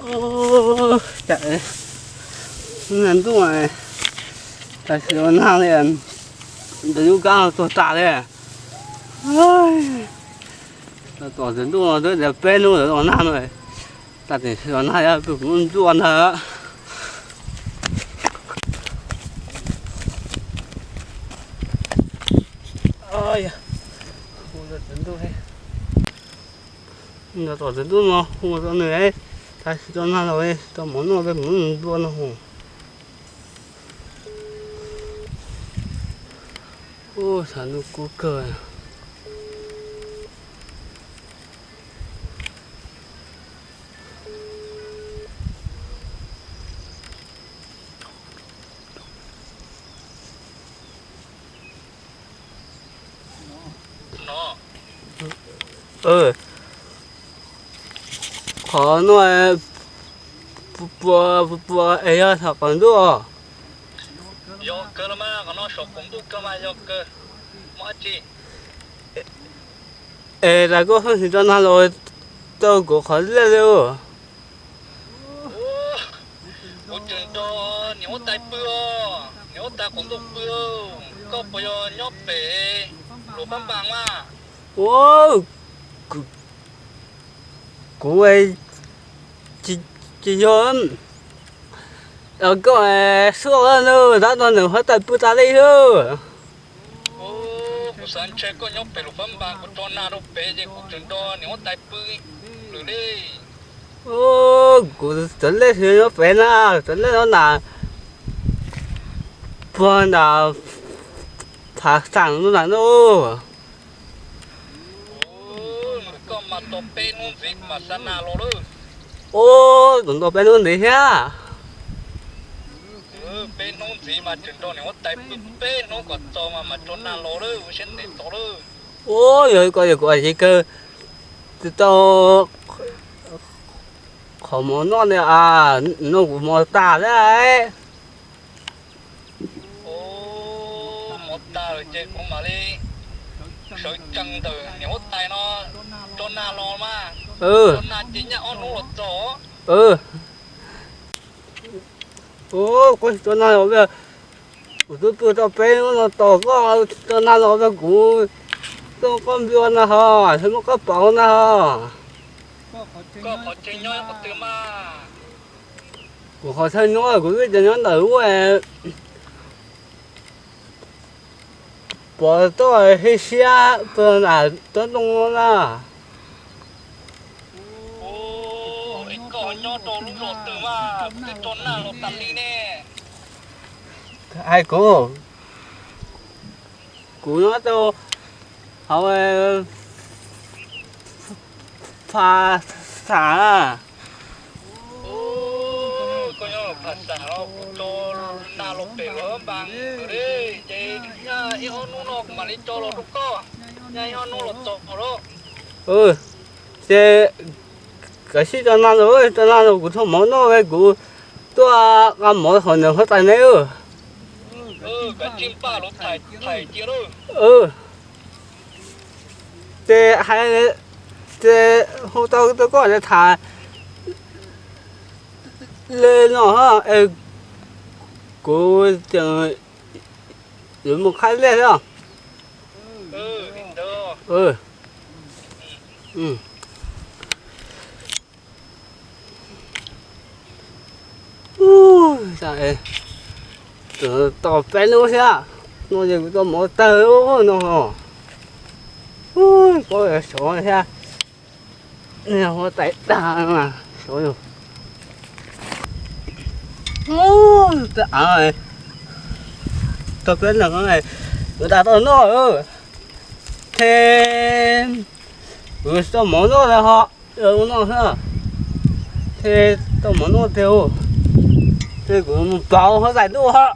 Ua cas ntuj, tam sim no nag li, ntawm lub kab tuag tas li. Tom ntawm ntuj no twb tias peb hnub lawm los nag no, tam sim no nag pw kuv ntuj ntag. Tom ntawm ntuj no hu rau nws, tam sim no nag los tau mov noj, peb mus ntua no hu. Ub, xav ntuj kub kawg. Qhov no puas, puas es yog saum qaum ntuj os? Yog kawg los mas, qhov no saum qaum ntuj kawg mas yog kawg. Muaj dab tsi? Es tas koj xeeb sim rau nag los tau kuv qhov lej li. Kuv tseem nrog niam huab tais pw os, niam huab tais qaum ntuj pw, koj puas yog nyob pem Luam Phab Npas mas? Ua, kuv tsis yog, koj suab na, tab tom nrog niam huab tais pw tas li xwb. Kuv xav ntshe koj nyob pem Luam Phab Npas, kuv tso nag rau pem ces kuv tseem nrog niam huab tais pw lawm li. Kuv txawv lej xwb nyob pem na, txawv lej no na, puag nram Phav Xaam no na no. Koj mas tau peb hnub ntxiv kuv mam xa nas los lawm. Ub, tau peb hnub ntxiv thiab. Peb hnub ntxiv mas tseem nrog niam huab tais pw peb hnub kom txaus mas mam tso nas los lawm, ua siab ntev tos lawm. Ub, yog koj yog kuv ces kawg tsis tau qhov mov noj li as, no kuv mov tas lawm. Mov tas lawm ces kuv mam li sawv tsees ntawm niam huab tais no tso nas los mas. Tso nas ces nyaj ob hnub los txog. Ub, koj tsis tso nas los, kuv twb pw tau peb hnub no tos koj tsis tso nas los, kuv tuaj koj npio na ho, muab koj pauv na ho. Koj qhov chaw nyob qhov twg mas? Kuv qhov chaw nyob kuv twb tseem nyob ntawm ub, pov toj hib siab pw nram tsob ntoo na. Koj nyob rau lub zos twg mas twb tso nas los tas li ne? Hais kuv, kuv nyob rau hauv Phav Xaam. Koj nyob Phav Xaam los kuv tso nas los pem Luam Phab Npas lawm li, ces nyaj ib ob hnub no kuv mam li tso los rau koj, nyaj ib ob hnub los txog lawm. Ces kav tsij tso nas los, tso nas los kuv thauj mov noj, kuv tuaj nqa mov hauv niam huab tais ne. Ces hais, ces hu tau rau koj tham li no, kuv tseem yuav mus qhaib liaj thiab. Tos peb hnub thiab no ces kuv tau mov tawg no. Ub, koj sov thiab, huab tais dag mas sov yus. Ub, tej av, tau peb hnub no kuv tas tau noj, ces kuv tau mov noj li ho, noj xwb, ces tau mov noj tiag, ces kuv mus pauv huab tais ntuj ho.